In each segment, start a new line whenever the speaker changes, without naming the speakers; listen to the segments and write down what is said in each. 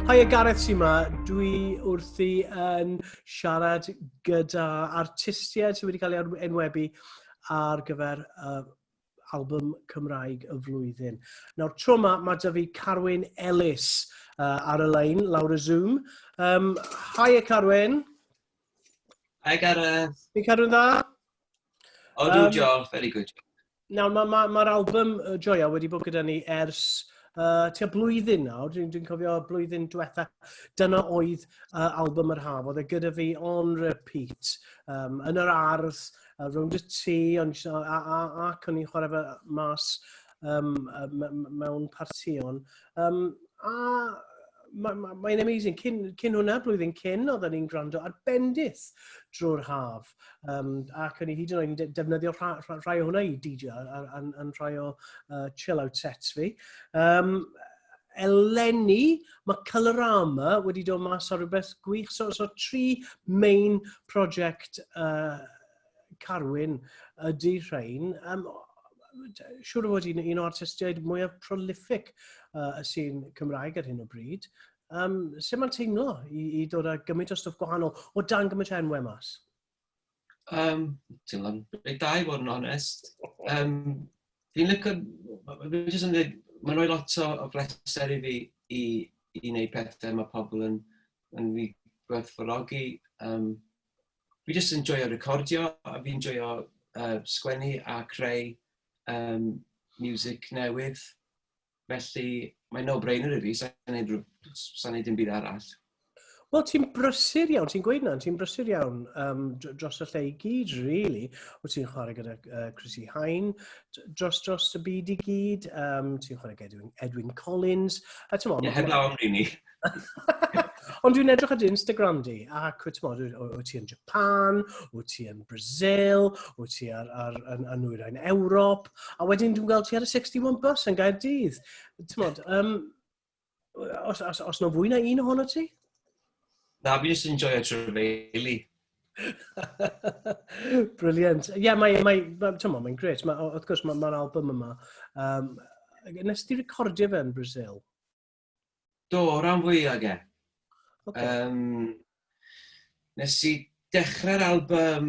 Haia Gareth sy'n ma, dwi wrthi yn siarad gyda artistiaid sydd wedi cael ei enwebu ar gyfer album Cymraeg y flwyddyn. Nawr, tro yma, mae da fi Carwyn Ellis ar y lein, lawr y Zoom. Haia Carwyn.
Hi Gareth.
Ti'n cadw'n dda?
O, dwi diolch, very good.
Nawr, mae'r ma, ma, ma album Joia wedi bod gyda ni ers tua blwyddyn nawr. Dwi'n dwi cofio blwyddyn diwetha. Dyna oedd album yr haf. Oedd e gyda fi on repeat. Yn yr ardd, rownd y tŷ, on, a, a, a, ac o'n i'n chwarae fe mas mewn partïon. A mae'n ma, ma amazing. Cyn hwnna, blwyddyn cyn, oedden ni'n gwrando ar Bendith drwy'r haf. Ac o'n i hyd yn oed yn defnyddio rhai o hwnna i DJ yn rhai o chill-out sets fi. Eleni, mae Colorama wedi dod mas ar rhywbeth gwych. So tri main project Carwyn ydy rhain. Siŵr o fod un o artistiaid mwyaf prolific y sîn Cymraeg ar hyn o bryd. Sut mae'n teimlo i dod â gymaint o stwff gwahanol o dan gymaint o enwau mas?
Teimlo'n reit da i fod yn onest. Fi'n licio, fi'n jyst yn dweud, mae'n rhoi lot o bleser i fi i wneud pethau mae pobl yn fi gwerthfawrogi. Fi jyst yn joio recordio a fi'n joio sgwennu a creu music newydd. Felly mae'n no-brainer i fi, sa'n neud, sa neud dim byd arall.
Wel, ti'n brysur iawn, ti'n gweud na, ti'n brysur iawn dros y lle i gyd, really. Wyt ti'n chwarae gyda Chrissy Hine dros y byd i gyd, ti'n chwarae gyda Edwin Collins.
A ti'n Ie, heblaw am rheini.
Ond dwi'n edrych ar dy Instagram di, ac wyt ti'n wyt ti yn Japan, wyt ti yn Brazil, wyt ti ar nwyrain Ewrop, a wedyn dwi'n gweld ti ar y 61 bus yn Gaerdydd. Ti'n modd, os na fwy na un ohono ti?
Na, fi jyst yn joio trafeili.
Brilliant. Ie, yeah, mae, mae'n grêt. Mae, wrth gwrs, mae'r ma album yma. Nes ti recordio fe yn Brazil?
Do, rhan fwyaf ge. Okay. Nes i dechrau'r album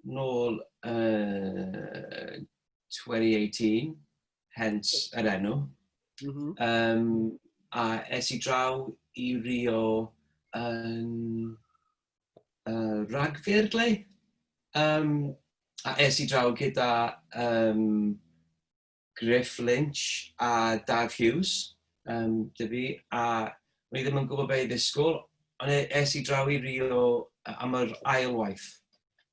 nôl 2018, hence yr enw. A es i draw i Rio yn Ragfyr, gle? A es i draw gyda Griff Lynch a Daf Hughes, dy fi, a o'n i ddim yn gwybod be i ddisgwyl, ond es i draw i Rio am yr ail waith.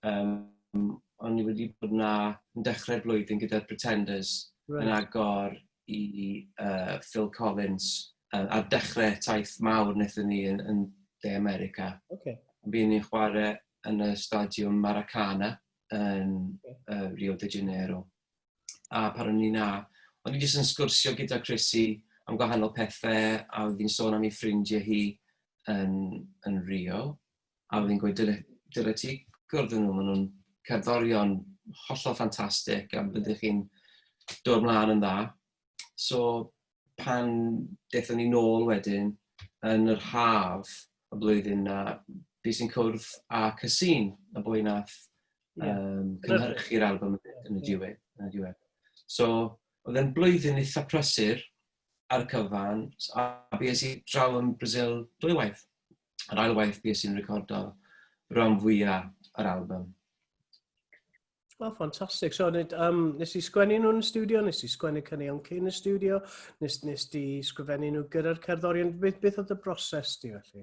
O'n i wedi bod yna yn dechrau'r blwyddyn gyda'r Pretenders yn agor i Phil Collins ar dechrau taith mawr wnaethon ni yn De America. Buon ni'n chwarae yn y stadiwm Maracana yn Rio de Janeiro. A pan o'n i 'na, o'n i jyst yn sgwrsio gyda Chrissy am gwahanol pethau, a oedd hi'n sôn am ei ffrindiau hi yn Rio, a oedd hi'n gweud, dyle ti gwrdd â nhw, maen nhw'n cerddorion hollol ffantastig, a byddwch chi'n dod mlaen yn dda. So pan daethon ni nôl wedyn yn yr haf y blwyddyn 'na, bues i'n cwrdd â Kassin, y boi nath cynhyrchu'r album yn y diwedd. Yn y diwedd. So, oedd e'n blwyddyn eitha prysur ar y cyfan, a bues i draw yn Brazil dwy waith. Yr ail waith bues i'n recordo rhan fwyaf yr album.
Wel, ffantastig. So, nes i sgwennu nhw yn y studio, nes i sgwennu caneuon cyn y studio, nes di sgrifennu nhw gyda'r cerddorion. Beth oedd y broses di felly?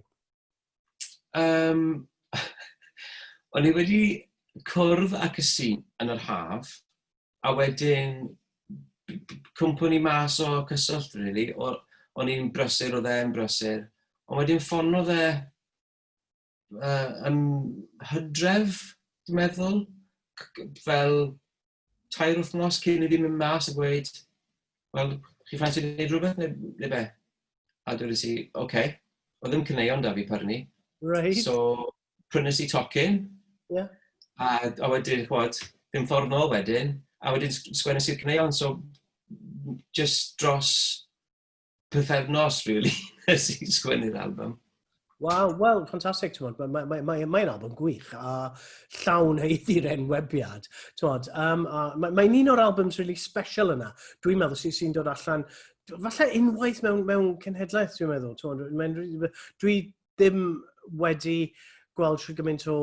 O'n i wedi cwrdd â Kassin yn yr haf, a wedyn cwmpwn ni mas o cyswllt, really. O'n i'n brysur, oedd e'n brysur. Ond wedyn ffonodd e yn Hydref, dwi'n meddwl, fel 3 wythnos cyn i fi mynd mas a gweud, "Wel, chi ffansi gwneud rhywbeth neu be?" A dweud i, "Oce." Okay. Oedd ddim caneuon da fi prynu. So, prynes i tocyn. A wedyn, chwod, ddim ffordd nôl wedyn. A wedyn sgwennes i'r caneuon, so just dros pythefnos, really, nes i sgwennu'r album.
Waw, wel, ffantastig, ti'n Mae'n mae, mae, mae, mae album gwych a llawn haeddu'r enwebiad. Ti'n a mae'n mae un o'r albums really special yna. Dwi'n meddwl sy'n sy dod allan, falle unwaith mewn cenhedlaeth, dwi'n meddwl. Ti'n mae'n, dwi ddim wedi gweld trwy gymaint o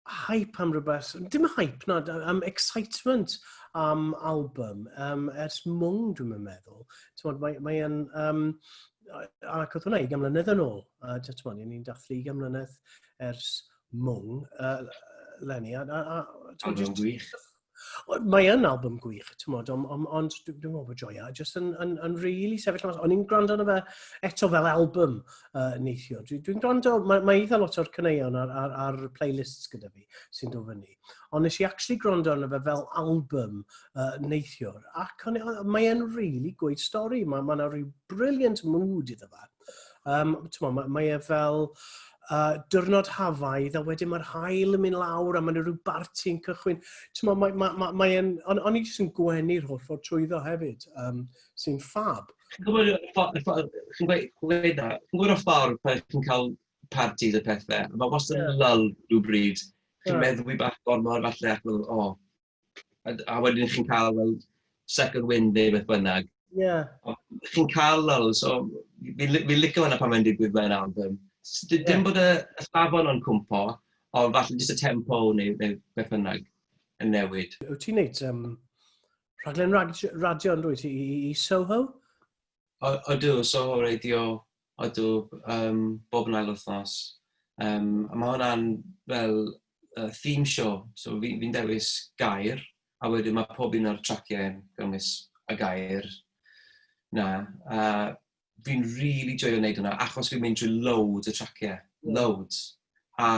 hype am rhywbeth, dim hype, na, am excitement am album ers Mwng, dwi'n meddwl. T'mod, mae yn, ac oedd hwnna 20 mlynedd yn ôl. T'mod, ni'n dathlu 20 mlynedd ers Mwng, Lenny. A,
Album gwych.
Mae yn album gwych, ti'n ond dwi'n meddwl bod Joia jyst yn really sefyll mas. O'n i'n gwrando arno fe eto fel album neithiwr. Dwi'n dwi gwrando, mae eitha lot o'r caneuon ar playlists gyda fi sy'n dod fyny. Ond nes i actually gwrando arno fe fel album neithiwr. Ac mae e'n really good story. Mae yna rhyw brilliant mood iddo fe. T'mo, mae e fel diwrnod hafaidd a wedyn mae'r haul yn mynd lawr a mae'n rhyw barti'n cychwyn. T'mo, mae e'n, on i jyst yn gwenu'r holl ffordd trwyddo hefyd, sy'n ffab.
Chi'n gwybod, chi'n gweud na, chi'n gwybod y ffordd pan chi'n cael parties a pethau, mae wastad yn lull rhywbryd. Chi'n meddwi bach gormod falle ac meddwl, o, a wedyn chi'n cael fel second wind neu beth bynnag. Chi'n cael lull, so fi'n licio hwnna pan mae'n digwydd mewn album. Dim bod y safon o'n cwmpo, ond falle jyst y tempo neu beth bynnag yn newid.
Wyt ti'n neud rhaglen radio yn dwyt i Soho?
Odw, Soho Radio, odw, bob yn ail wythnos. A mae hwnna'n fel theme show, so fi dewis gair, a wedyn mae pob un o'r traciau yn gynnwys y gair na. A fi'n really joio wneud hwnna, achos fi'n mynd trwy loads o traciau, loads. A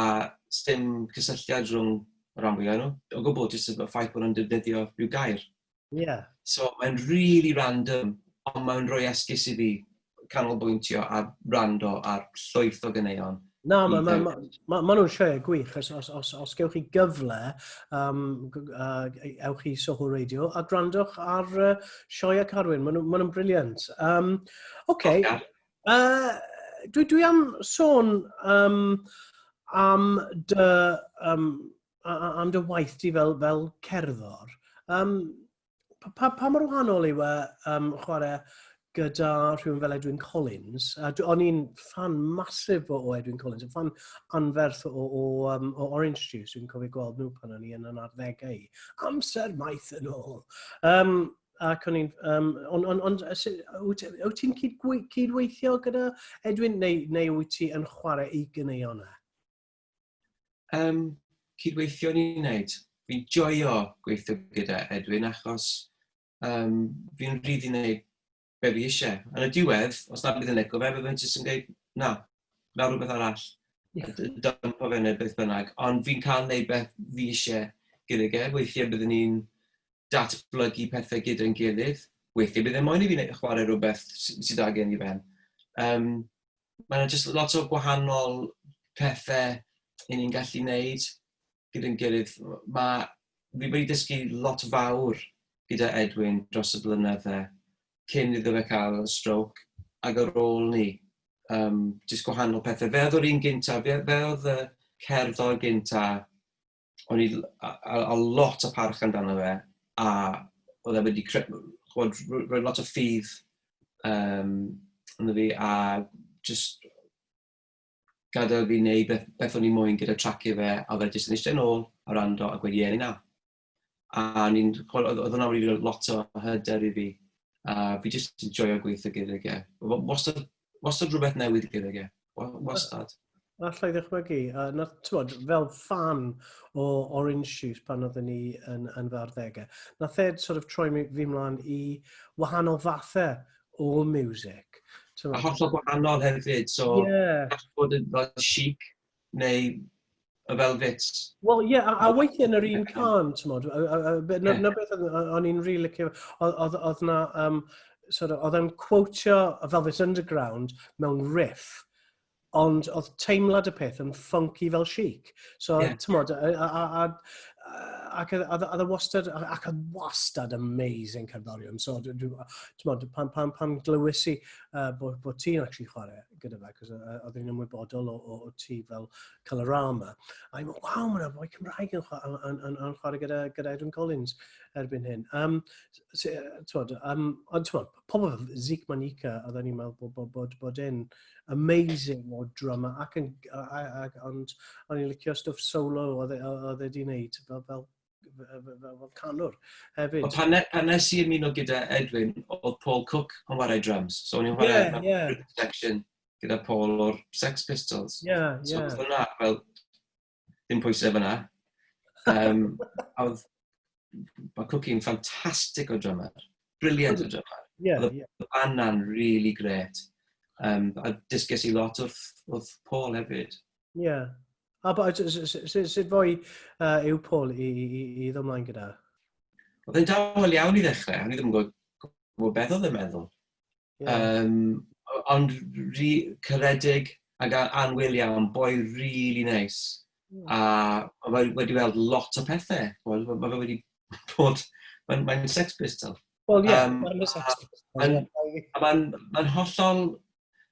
sdim cysylltiad rhwng y rhan fwyaf nhw. O gwbl, jyst y ffaith bod nhw'n defnyddio rhyw gair. So mae'n really random, ond mae'n rhoi esgus i fi canolbwyntio a rando ar llwyth o ganeuon.
Na, mae ma nhw'n sioe gwych. Os gewch chi gyfle, ewch i Soho Radio a gwrandwch ar Sioe Carwyn. Maen nhw'n brilliant. OK. Dwi am sôn am dy waith di fel cerddor. Pa mor wahanol yw e chwarae gyda rhywun fel Edwyn Collins? O'n i'n fan massive o Edwyn Collins, yn fan anferth o Orange Juice. Dwi'n cofio gweld nhw pan o'n i yn yn arddegau. Amser maith yn ôl. Ac o'n i'n... On, wyt ti'n cydweithio gyda Edwyn neu wyt ti yn chwarae ei ganeuon e?
Cydweithio ni'n wneud. Fi'n joio gweithio gyda Edwyn achos fi'n rhydd i wneud be fi eisiau. Yn y diwedd, os na bydd yn licio fe, bydd jyst yn gweud, na, na rhywbeth arall. Dumpo fe neu beth bynnag. Ond fi'n cael wneud beth fi eisiau gyda e. Weithiau byddwn ni'n datblygu pethau gyda'n gilydd. Weithiau bydd e moyn i fi chwarae rhywbeth sydd ag gen i ben. Mae yna jyst lot o gwahanol pethau i ni'n gallu wneud gyda'n gilydd. Fi wedi dysgu lot fawr gyda Edwyn dros y blynydde cyn iddo fe cael stroke ac ar ôl ni. Jyst gwahanol pethau. Fe oedd yr un gynta, fe oedd y cerddor gynta, o'n i a lot o parch amdano fe, a oedd e wedi ch'mod, rhoi lot o ffydd ynddo fi, a jyst gadael fi wneud beth o'n i moyn gyda traciau fe, a oedd e jyst yn eistedd nôl a rando a gweud ie neu na. A ch'mod, oedd hwnna wedi rhoi lot o hyder i fi, a fi jyst yn joio gweithio gydag e. Wastad, wastad rhywbeth newydd gydag e. Wastad.
Alla i ddychmygu. Na, t'mod, fel fan o Orange Juice pan oedden ni yn fy arddegau, nath e sort of troi fi mlaen i wahanol fathau o music.
A hollol gwahanol hefyd, so gall bod yn fel Chic neu y Velvets.
Wel, ie, yeah, a weithiau yn yr un can, t'mod, na beth o'n i'n rili licio, oedd na, sort of, oedd e'n quotio y Velvet Underground mewn riff, ond oedd teimlad y peth yn funky fel Chic. So, t'mod, a Ac oedd e wastad, ac oedd wastad amazing cerddorion. So, dwi, pan glywys i bod ti'n actually chwarae gyda fe, cos oedd i'n ymwybodol o ti fel Colorama. A i'n meddwl, waw, mae'n boi Cymraeg yn chwarae gyda Edwyn Collins erbyn hyn. T'mod, ond t'mod, pobl fel Zeke Manyika, oedden ni'n meddwl bod e'n amazing o drummer, ac yn, a, ond o'n i'n licio stwff solo oedd e wedi wneud fel canwr hefyd.
Wel, pan nes i ymuno gyda Edwin, oedd Paul Cook yn chwarae drums. So o'n i'n chwarae section gyda Paul o'r Sex Pistols. So oedd hwnna fel, ddim pwysau fyna. A oedd, mae Cookie'n ffantastig o drummer. Brilliant o drummer. Oedd y band na'n really great. A dysges i lot wrth Paul hefyd.
Yeah. A sut foi yw Paul i ddod ymlaen gyda?
Oedd e'n dawel iawn i ddechrau. O'n i ddim yn gwybod beth oedd e'n meddwl. Ond caredig ac annwyl iawn, boi really nice. A mae wedi weld lot o pethau. Mae fe wedi bod. Mae'n Sex Pistol.
Wel, ie, mae'n Sex Pistol.
A mae'n hollol.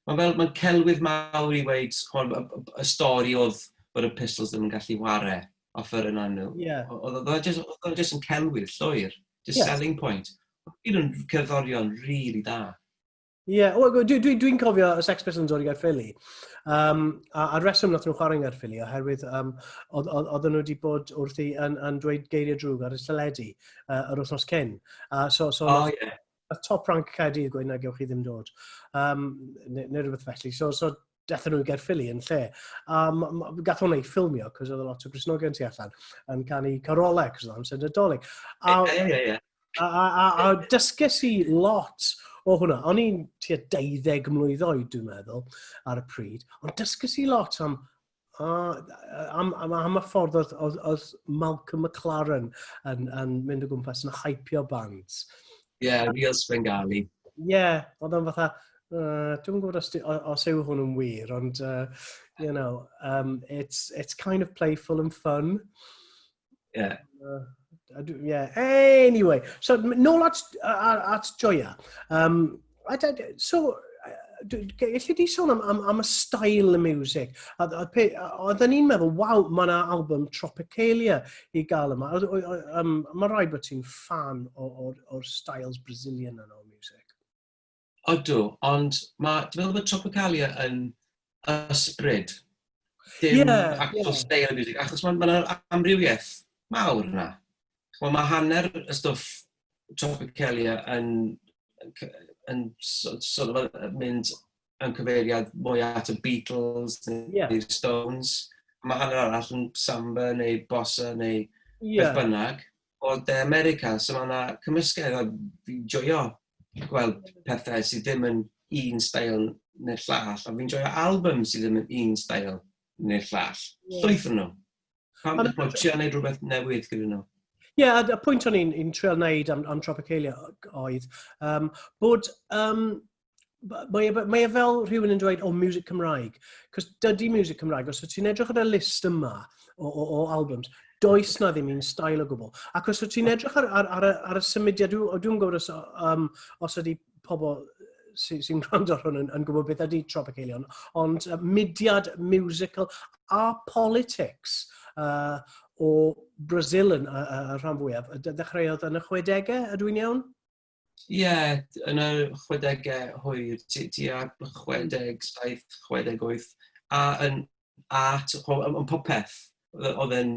Mae'n fel, mae'n celwydd mawr i weud ch'mod, y stori oedd bod y Pistols ddim yn gallu ware offer yna nhw. Oedd o just yn celwydd llwyr. Just selling point. Oedd nhw'n cerddorion really da.
Ie, yeah, dwi'n cofio y Sex Pistols yn dod i Gaerffili. A reswm nath nhw chwarae yng Nghaerffili oherwydd oedden nhw wedi bod wrthi yn dweud geiriau drwg ar y teledu yr wythnos cyn. So nath Top Rank Caerdydd gweud na gewch chi ddim dod. Neu rhywbeth felly. So dethon nhw i Gaerffili yn lle. Gath hwnna i ffilmio, cos oedd lot o Gristnogion tu allan yn canu carolau, cos oedd amser Nadolig.
Ie, ie, ie.
A dysges i lot o hwnna. O'n i'n tua 12 mlwydd oed, dwi'n meddwl, ar y pryd. Ond dysges i lot am y ffordd oedd Malcolm McLaren yn mynd o gwmpas yn hypio bands.
Ie, yeah, real Svengali.
Ie, yeah, oedd o'n fatha, dwi'n gwybod os yw hwn yn wir, ond, it's kind of playful and fun. Yeah. Anyway, so nôl at Joia. So, gallu di sôn am y style y music? Oedden ni'n meddwl, waw, mae yna album Tropicalia i gael yma. Mae rhaid bod ti'n fan o'r styles Brazilian yna o music.
Odw, ond dwi'n meddwl bod Tropicalia yn ysbryd. Dim actual style of music, achos mae ma amrywiaeth mawr yna. Mae hanner y stwff Tropicalia yn sort of mynd yn cyfeiriad mwy at y Beatles neu Stones. Mae hanner arall yn samba neu bossa neu beth bynnag. O De America, so mae yna cymysgedd a fi'n joio gweld pethau sydd ddim yn un style neu'r llall, a fi'n joio album sydd ddim yn un style neu'r llall. Llwyth o'n nhw. Pam bod trio wneud rhywbeth newydd gyda nhw?
Ie, yeah, y pwynt o'n i'n trio wneud am Tropicalia oedd bod mae e fel rhywun yn dweud, "O, music Cymraeg." Cos dydy music Cymraeg, os wyt ti'n edrych ar y list yma o albums, does na ddim un style o gwbl. Ac os wyt ti'n edrych ar y symudiad, dwi'n gwybod os ydy pobl sy'n gwrando ar hwn yn gwybod beth ydy Tropicalia, ond mudiad musical a politics o Brazil yn y rhan fwyaf, ddechreuodd yn y 60au, ydw i'n iawn?
Ie, yeah, yn y 60au hwyr, tua 67, 68, a yn art, yn popeth. Oedd e'n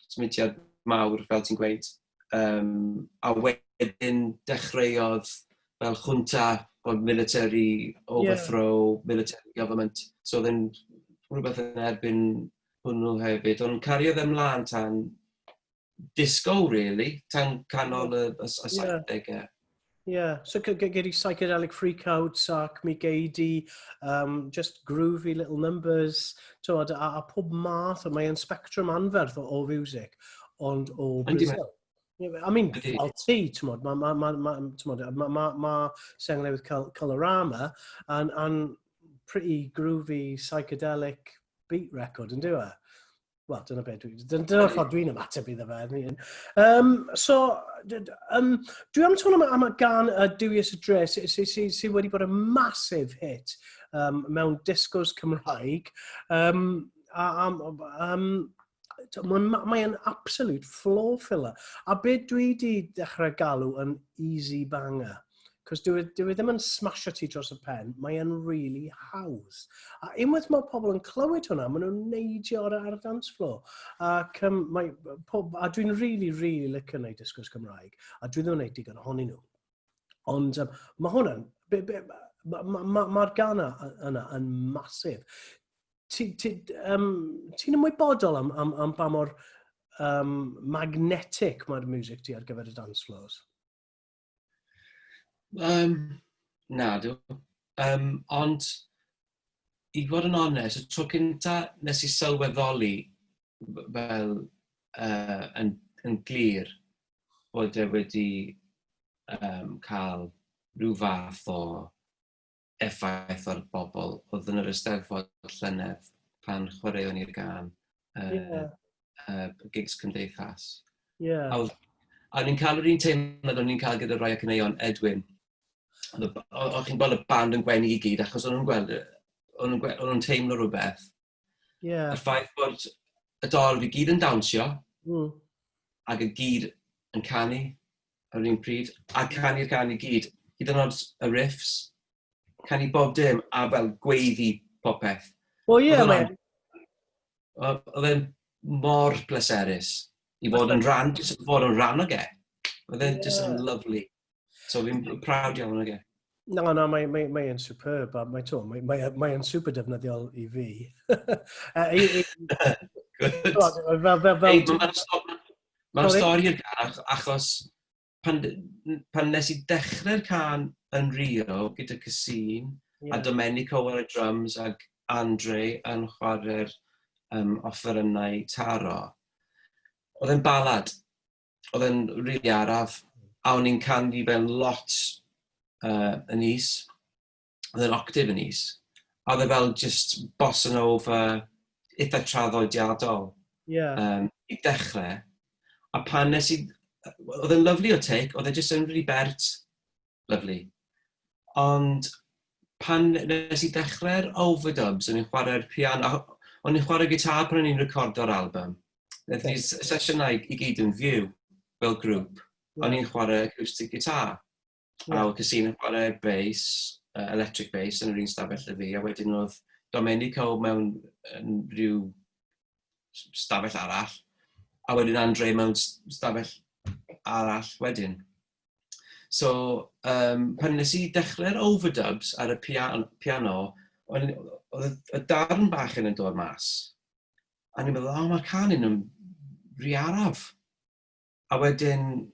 symudiad mawr, fel ti'n gweud. A wedyn dechreuodd fel junta o military overthrow, military government. So oedd e'n rhywbeth yn erbyn hwnnw hefyd. Ond cariodd e mlaen tan disco, really, tan canol y 70au.
Yeah, so gei di psychedelic freakouts ac mi gei di just groovy little numbers, t'wod, a pob math, mae'n spectrum anferth o music, ond o Brazil. Yeah, I mean, fel ti, t'mod, t'mod, ma sengl newydd Colorama and pretty groovy psychedelic beat record, yn dyw e? Wel, dyna beth dwi... Dyna'r ffordd dwi'n ymateb iddo fe. So, dwi am sôn am y gan Duwies y Dre, sydd sy, sy, sy wedi bod yn massive hit mewn discos Cymraeg. A, mae'n mae absolute floor filler. A beth dwi wedi dechrau galw yn easy banger. Cos dyw e ddim yn smasho ti dros y pen, mae e'n really hawdd. A unwaith mae pobl yn clywed hwnna, maen nhw'n neidio ar y dance floor. Ac, a dwi'n really, really licio gwneud disgos Cymraeg, a dwi ddim yn gwneud digon ohonyn nhw. Ond mae hwnna'n... Mae'r ma gana yna yn massive. Ti'n ti, ti ymwybodol am ba mor magnetic mae'r music ti ar gyfer y dance floors?
Na, dw. Ond, i fod yn onest, y tro cynta nes i sylweddoli fel yn glir bod e wedi cael rhyw fath o effaith ar bobl oedd yn yr Eisteddfod llynedd pan chwaraeon ni'r gan gigs cymdeithas. A o'n i'n cael yr un teimlad o'n i'n cael gyda rai o caneuon Edwin. O'ch chi'n gweld y band yn gwenu i gyd achos o'n nhw'n gweld, o'n nhw'n teimlo rhywbeth. Y ffaith bod y dorf i gyd yn dawnsio ac i gyd yn canu ar yr un pryd, a canu'r can i gyd, hyd yn oed y riffs, canu bob dim a fel gweiddi popeth.
Wel ie, yeah,
Oedd e'n mor pleserus i fod yn rhan, jyst fod yn rhan o ge. Oedd e'n just yn lovely. So fi'n proud iawn o ge.
Na, mae'n mae, mae superb, a mae, to, mae, mae, mae super defnyddiol i fi.
Good. Fel, Mae'n stori i'r gan achos pan nes i dechrau'r can yn Rio gyda Cassin a Domenico ar y drums ac Andre yn chwarae'r offerynnau taro, oedd e'n balad. Oedd e'n rili araf, a o'n i'n canu fel lot yn is. Oedd e'n octave yn is. A oedd e fel just bossa nova eitha traddodiadol i dechrau. A pan nes i... Oedd e'n lovely o take, oedd e just yn really bert. Lovely. Ond pan nes i dechrau'r overdubs, o'n i'n chwarae'r piano, o'n i'n chwarae gitar pan o'n i'n recordo'r album. Wnaethon ni sesiynau i gyd yn fyw fel grŵp. O'n i'n chwarae acoustic guitar. A oedd Cassin yn chwarae bass, electric bass yn yr un stafell â fi, a wedyn oedd Domenico mewn yn rhyw stafell arall, a wedyn Andre mewn stafell arall wedyn. So, pan nes i dechrau'r overdubs ar y piano, oedd y darn bach yn dod mas. A ni'n meddwl, "O, mae'r can yn rhy araf." A wedyn,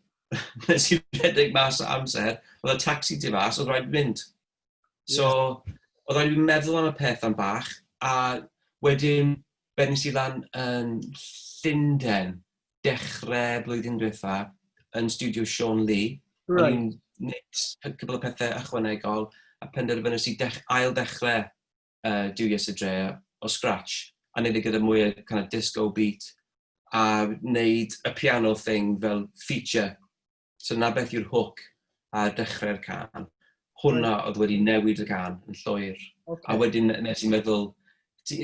nes i redeg mas o amser, oedd y taxi tu fas, oedd rhaid mynd. So, oedd rhaid i fi meddwl am y peth am bach, a wedyn, bennes i lan yn Llundain, dechrau blwyddyn diwetha, yn studio Sean Lee. O'n i'n gwneud cwpl o pethau ychwanegol, a penderfynais i ail ddechrau Duwies y Dre o scratch, a wneud e gyda mwy o kind of disco beat, a wneud y piano thing fel feature. So na beth yw'r hook ar dechrau'r can. Hwna oedd wedi newid y can yn llwyr. A wedyn nes i meddwl,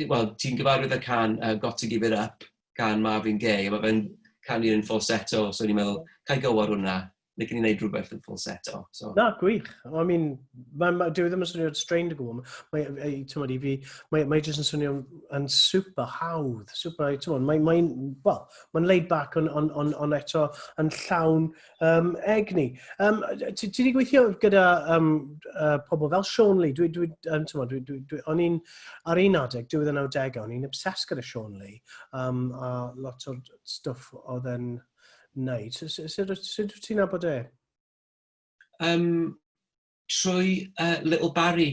wel, ti'n gyfarwydd y can Got to Give It Up gan Marvin Gaye, a mae fe'n canu yn falsetto, so ni'n meddwl, cael go ar hwnna, neu ni wneud rhywbeth yn falsetto. So.
Na, gwych. I mean, dyw e ddim yn swnio'n strained o gwbl. Mae, ti'n i fi, mae jyst yn swnio yn super hawdd. Super, ti'n mae, well, mae'n laid back on eto yn llawn egni. Ti wedi gweithio gyda pobl fel Sean Lee. Dwi, ti'n dwi, o'n i'n, ar un adeg, diwedd y 90au, o'n i'n obsessed gyda Sean Lee. A lot o'r stwff oedd e'n wneud. Sut wyt ti'n nabod e?
Trwy Little Barry.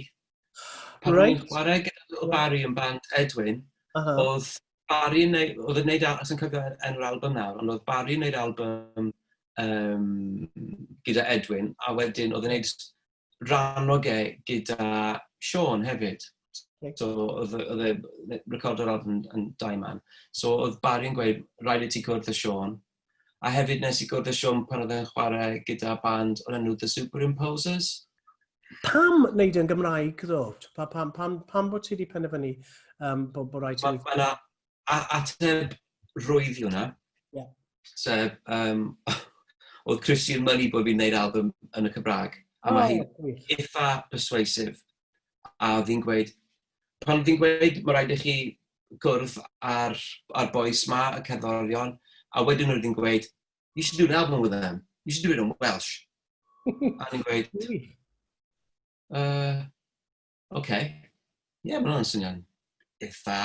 Pan o'n i'n chwarae gyda Little Barry yn band Edwin, oedd Barry yn neud, oedd yn neud, os yn cofio enw'r album nawr, ond oedd Barry yn neud album gyda Edwin, a wedyn oedd yn neud rhan o ge gyda Sean hefyd. Okay. So oedd e recordo'r album yn dau man. So oedd Barry yn gweud, rhaid i ti cwrdd â Sean. A hefyd nes i gwrdd â Sean pan oedd e'n chwarae gyda band o'r enw The Superimposers.
Pam wneud yn Gymraeg ddo? Pa, pam, pam, pam bod ti wedi penderfynu bod, bod rhaid ti...
Mae yna ateb rwydd i hwnna. Yeah. Sef, oedd Christian Money bod fi'n gwneud album yn y Cymraeg. A oh, mae hi eitha persuasive. A oedd hi'n gweud, pan oedd hi'n gweud, mae rhaid i chi gwrdd ar, ar boys ma, y cerddorion, a wedyn oedd hi'n gweud, you should do an album with them, you should do it in Welsh. A ni'n gweud, okay, yeah, mae hwnna'n syniad eitha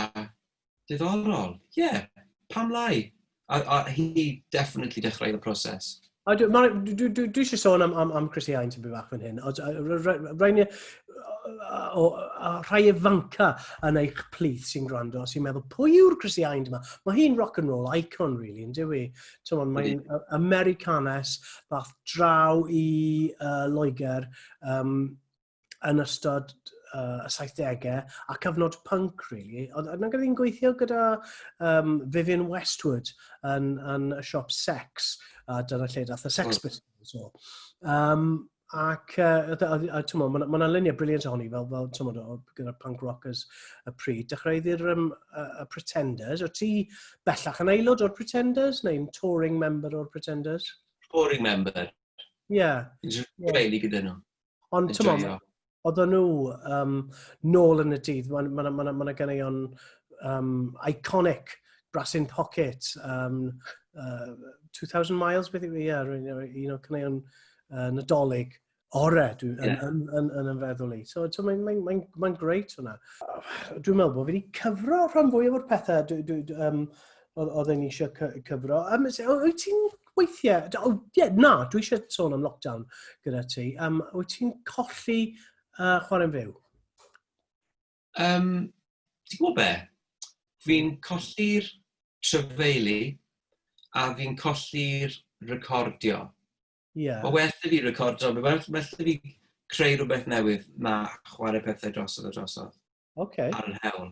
diddorol. Yeah, pam lai? A hi definitely dechrau y proses.
A dwi, ma, dwi, dwi, dwi, dwi eisiau sôn am, am, am Chrissy Hines yn bach fan hyn. Rhaid ni, o, rhai ifanca yn eich plith sy'n gwrando, sy'n meddwl, pwy yw'r Chrissy Hines yma? Mae hi'n rock and roll icon, really, yn dyw i? Mae'n Americanes ddath draw i Loegr yn ystod y 70au a cyfnod punk, really. Oedd yna gyda hi'n gweithio gyda Vivian Westwood yn, yn y siop Sex, a dyna lle dath y Sex Pistols o. Ac, uh, a, mae yna luniau briliant ohoni, fel, fel tymod, gyda'r punk rockers y pryd. Dechreuodd i'r um, y Pretenders. O ti bellach yn aelod o'r Pretenders, neu'n touring member o'r Pretenders?
Touring member.
Ie. Yeah.
Yeah. gyda nhw.
Ond, ti'n oedden nhw nôl yn y dydd, mae ma, ma, ma, ma ganeuon iconic, Brass in Pocket, 2000 Miles, beth yw, ie, un o'r caneuon Nadolig ore, dwi, yeah. yn, yn, yn, yn, yn feddwl i. So, so mae'n mae, mae, mae great hwnna. Dwi'n meddwl bod fi wedi cyfro rhan fwyaf o'r pethau dwi, dwi, um, oedd e'n eisiau cyfro. Wyt ti'n weithiau, oh, yeah, na, dwi eisiau sôn am lockdown gyda ti. Wyt ti'n colli chwarae'n fyw?
Ti'n gwybod be? Fi'n colli'r trefeili a fi'n colli'r recordio. Mae well i fi recordio, mae well, well i fi creu rhywbeth newydd na chwarae pethau drosodd a drosodd. Ar yr hewl.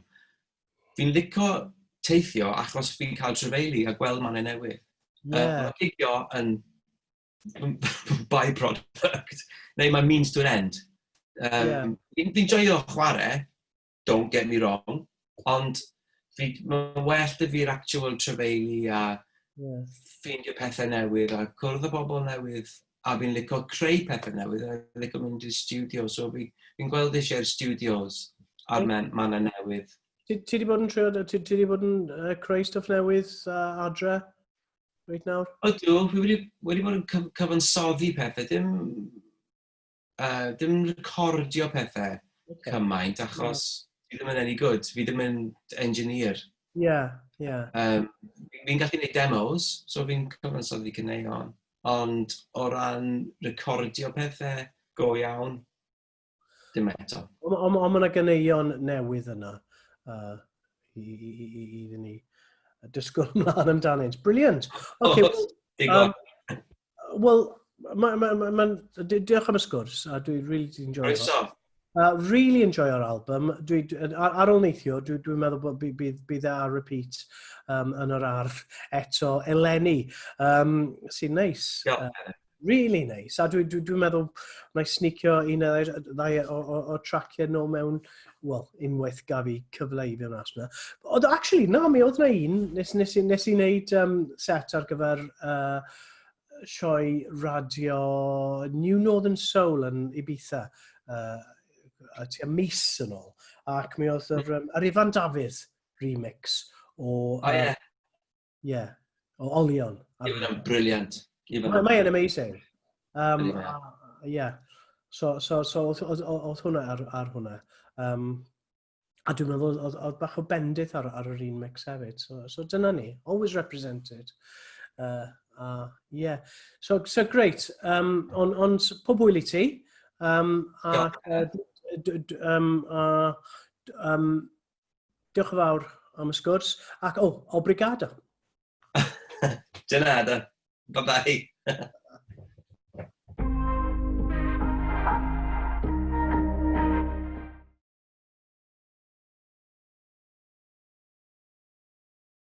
Fi'n licio teithio achos fi'n cael trefeili a gweld mannau newydd. Mae gigio yn byproduct, neu mae means to an end. Fi'n fi joio chwarae, don't get me wrong, ond fi, mae'n well da fi'r actual trefeili a ffeindio pethau newydd a cwrdd â bobl newydd a fi'n licio creu pethau newydd a fi'n licio mynd i'r studio, so fi'n fi gweld eisiau'r studios a'r mannau newydd.
Ti wedi bod yn trio, ti wedi bod yn creu stwff newydd adre reit nawr?
Ydw, fi wedi bod yn cyfansoddi pethau, dim, dim recordio pethau cymaint, achos fi ddim yn any good, fi ddim yn engineer. Fi'n gallu gwneud demos, so fi'n cyfansoddi caneuon, ond o ran recordio pethau go iawn, dim eto.
Ond ma yna ganeuon newydd yna i ni disgwyl ymlaen amdanynt. Brilliant. Okay,
oh, well,
well, ma, ma, ma, ma, diolch am y sgwrs, a dwi really di enjoy. Really enjoy o'r album. Dwi, ar ôl neithio, dwi'n dwi meddwl bod bydd, bydd e ar repeat yn yr ardd eto eleni, sy'n neis.
Yeah.
Really nice. A dwi'n dwi, dwi meddwl na i sneakio un neu ddau o traciau nôl mewn, well, unwaith gaf i cyfle i fi mas yna. Ond actually, na, mi oedd na un, nes i wneud set ar gyfer sioe radio New Northern Soul yn Ibiza, tua mis yn ôl. Ac mi oedd yr Ifan Dafydd remix o...
Oh, yeah.
Yeah, o Olion.
Ifan yn brilliant.
Mae'n amazing. Yeah. So oedd hwnna ar hwnna. A dwi'n meddwl oedd bach o bendith ar yr un mix hefyd. So dyna ni. Always represented. Yeah. So great. On pob hwyl i ti. A, diolch yn fawr am y sgwrs. Ac, oh, obrigado.
De nada. Bye-bye.